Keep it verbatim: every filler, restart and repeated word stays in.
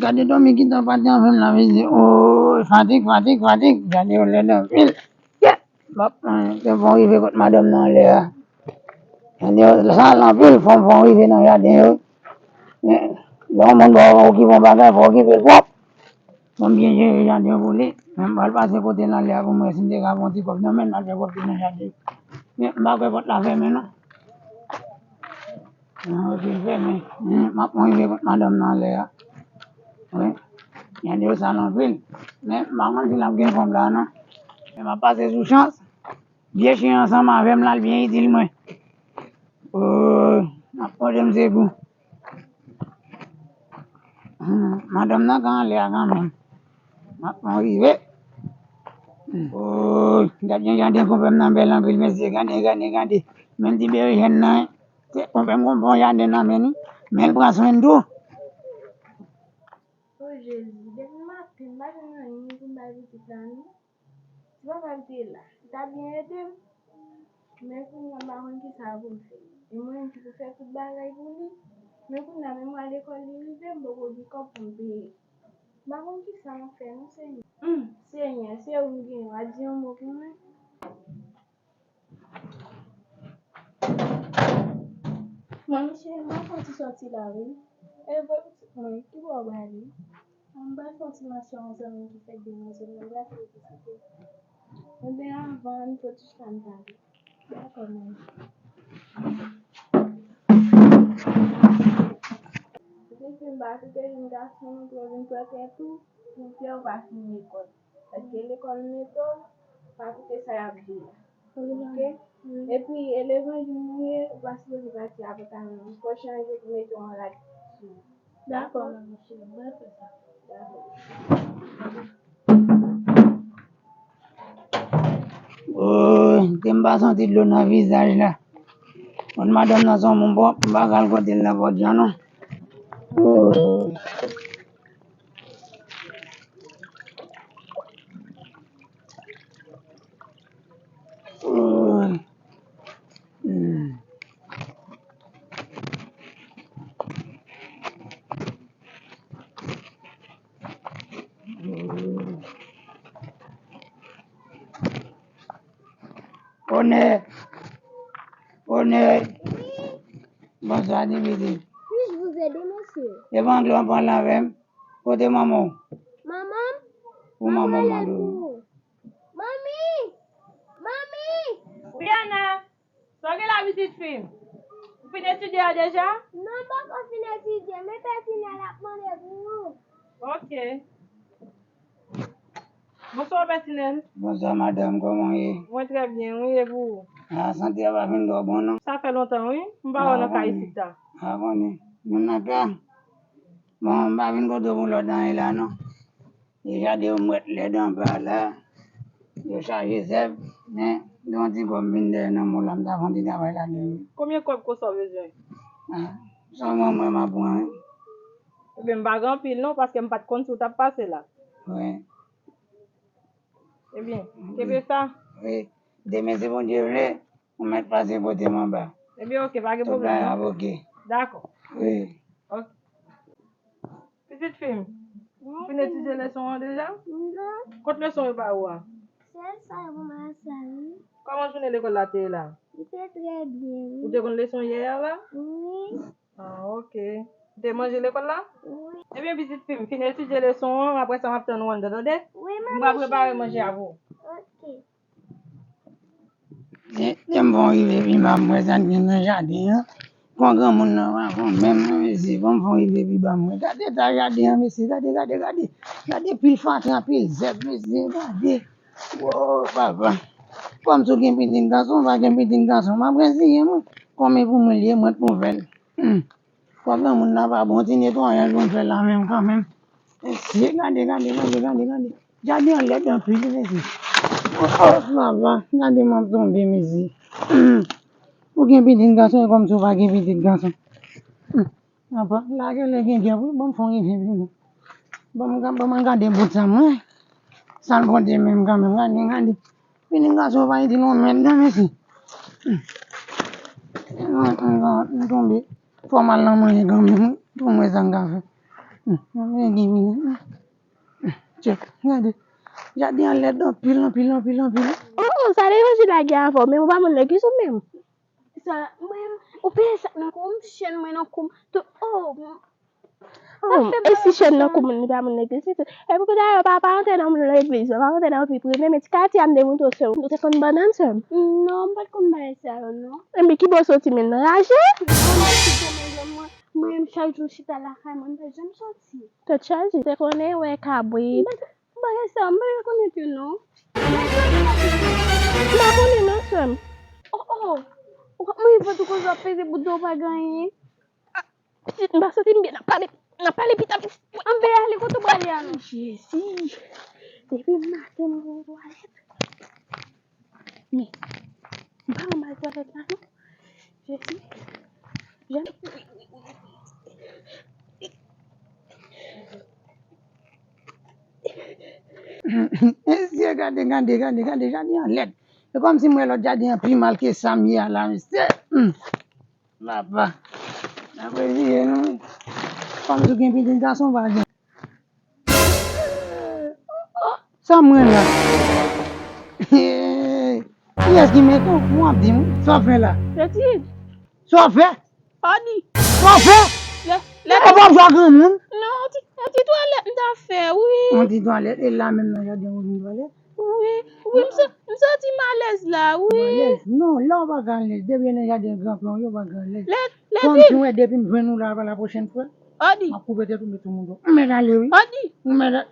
Gade dòmi ki tan pati avè m la, mesye. Oy, fatig, fatig, fatig. Gade yo lèd anpil. Kèt! M ap, eh, te bon rive kot madanm nan anlè a. Gade yo sal anpil, fò m, fò m rive nan jaden yo. Eh, lè yon moun ba w okipe yon bagay, fò w okipe l pwòp. Bon, m byen jere jaden pou li. Men m pral pase kote l anlè a pou m wè si m te ka pran ti kòb nan men l, m al fè pwòpte nan jaden. Men m pa kwè pòt la fèmen non. Ah, ok, fèmen. Men m ap rive kot madanm nan anlè a. Wi. Jaden yo sal anpil. Men m pa konn si l ap gen kòb la non. Men m ap pase sou chans. Vye chen ansanm avè m la, l byen itil mwen. Oh, m ap pote m sekou. Hmm, madanm nan ka anlè a kanmenm. M ap rive. Oh, gad yon jaden konpè m nan bèl anpil, mesye. Gade, gade, gade. Men ti berejèn nan, se konpè m gon bon jaden nan men li. Men l pran swen l tou. O Jezi, depi maten, m pa jwenn anyen pou m bay pitit la, non. Si papa m te la, li ta byen ede m. Men kounye a, m pa konn kisa pou m fè. E mwen menm ki pou fè tout bagay pou li. Men kounye a, menm mwa lekòl li rive, m poko gen kòb pou m peye. M pa konn kisa m ap fè non, Senyè. Humm, Senyè, se ou m genyen, w a di yon mo pou mwen. Manmi cheri, m ap fè yon ti sòti la, wi. E vre pitit mwen, ki bò w prale? M pral fè yon ti mache yon zanmi ki fèt demen, zanmi m pral fè vizite. Ebyen, avan, ann fè ti chan pale. Dakò, manmi. Pitit fi m, pa kite jèn gason nou twò vin pran tèt ou, pou fè w pa fin lekòl. Paske lekòl mete w, pa koute sa y ap di w la. Ok? Epi, e levanjil nou ye, ou pa sipoze pati avèk anyen. Fò w chanje pou mete yon rad sou ou. Dakò, manmi cheri, m pral fè sa. Dakò. Oh, ke m pa santi dlo nan vizaj la. Bon, madanm nan se yon moun pwòp, m pa ka al kote l nenpòt jan, non. Oh. Onè! Onè! Bonswa, Dimitri. Puis-je vous aider, monsieur? E pa anglè w ap pale avè m? Kote manman w? Manman m? Pou manman w mande w. Manmi! Manmi! Wi, Ana. Sa w gen la, pitit fi m? Ou fin etidye a deja? Non, m poko fin etidye, men Pètinèl ap mande pou ou. Ok. Bonswa, Pètinèl. Bonswa, madanm, kòman w ye? Mwen trè byen, wi, e pou ou? Ah, sante a pa fin twò bon, non. Sa fè lontan, wi. M pa wè w nan kay isit la. Ah, konnen. Moun nan ka. Bon, m pa vin kote w pou lòt anyen la, non. E jaden yo mwèt lèd anba la. Yo chaje zèb, men gen yon ti kòb m vin dèyè nan mòn la, m ta fè yon ti travay ladan yo. Konbyen kòb konsa w bezwen? Ah, sèlman mwen m ap pran, wi. Ebyen, m pa gen anpil non, paske m pa t konn si w t ap pase la. Wi. Ebyen, kenbe sa. Wi. Demen, si Bondye vle, ou mèt pase kote m anba. Ebyen, ok, pa gen pwoblèm non. Tout bagay ap ok. Dakò. Wi. Ok. Pitit fi m, ou fin etidye leson an deja? Non. Kot leson yo ba ou a? Se sa yo ban m a sa, wi. Kòman jounen lekòl la te ye la? Li te trè byen, wi. Ou te konn leson yè a la? Wi. Ah, ok. Ou te manje lekòl la? Wi. Ebyen, pitit fi m, fin etidye leson an, apre sa m ap tann ou anndan, tande? Wi, manmi cheri. M pral prepare manje a pou ou. Ok. Lè, lè m fè yon rive pi ba m wè sa k gen nan jaden an. Kon granmoun nan pa fon menm non, mesye, fò m fè yon rive pi ba m wè. Gade eta jaden an, mesye, gade, gade, gade. Gade pil fatra, pil zèb, mesye, gade. Wo, papa. Kòm si w gen pitit gason, w pa gen pitit gason, m ap reziyen mwen. Kòm e pou mwen l ye, mwen t pou fè l. Hmm. Fò granmoun nan pa bon, ti netwayaj mwen fè la menm kanmenm. Mesye, gade, gade, gade, gade, gade. Jaden an lèd anpil, mesye. Oh, oh, papa, gade m ap tonbe, mesye. Ou gen pitit gason, e kòmsi w pa gen pitit gason. Hmm. Papa, la genlè gen djab, wi, ban m fè yon rive, wi. Ban m, ban m gade bout sa, mwen. Sa l pote menm kanmenm, gade, gade. Pitit gason pa itil yon mèd, non, mesye. Hmm. M, m, m tonbe. Fò m al nan manyen kanmenm, wi, pou m wè sa m ka fè. Hmm, mwen gen vini. Hmm, check, gade. Jaden an lèd anpil, anpil, anpil, anpil. Oh, oh, sa deranje lage avè w, men ou pa moun legliz ou menm. Sa, mwen, ou peye sa nan kou m, chèn mwen nan kou m. Tout, oh, m- Sa Oh, fè e si mal chèn nan ankò. Kou moun li pa moun legliz li tou. Epi kounye a yo pa pa antre nan moun legliz, yo pa antre nan vi prive, men ti katye a m te montre w sè w. Ou te konn bannann sè m? Non, m pa t konn bagay sa yo non. Epi ki bò w soti menm nan raje? Non, mwen chita mwen, mwen, mwen menm chak jou chita lakay mwen, m pa janm soti. Tèt chaje, te konnen wè kabrit. M pa t- bagay sa yo, m pa rekonèt yo non. M pa konnen non sè m. Oh, oh, ou ap manje vant ou koze w ap peze bout do w pa gen anyen. Pitit, m pa santi m byen, n ap pale, n ap pale pita, pitit. Anben ale kote w prale a non. Jezi. Depi maten m vin twalèt. Men, m pa renmen al twalèt la non. Jezi. Jan Mesye, gade, gade, gade, gade, jaden an lèd. Se kòmsi m wè lòt jaden an pi mal ke sa m ye a la, mesye. Hmm. Papa. Apre vire nou. Fanm sou gen pitit gason pa gen. Sa mwen la. Kiyès ki mete w? Mwen ap di m. Sa w fè la? Petit. Sa w fè? Odi. Sa w fè? Lè, lè E pa w jwe a granmoun. Non, ti, ti twalèt m ta fè, wi. Yon ti twalèt, e la menm nan jaden ou vin twalèt? Wi, wi, m sa- m santi m alèz la, wi. Alèz? Non, la w pa ka alèz. Depi nan jaden gran pran w, yo pa ka alèz. Lè, lè Kòm di. Si w wè depi m jwenn ou la, pa la pwochèn fwa, Odi. M ap koupe tèt ou, mete w moudo. M mèt ale, wi. Odi. M mèt ale.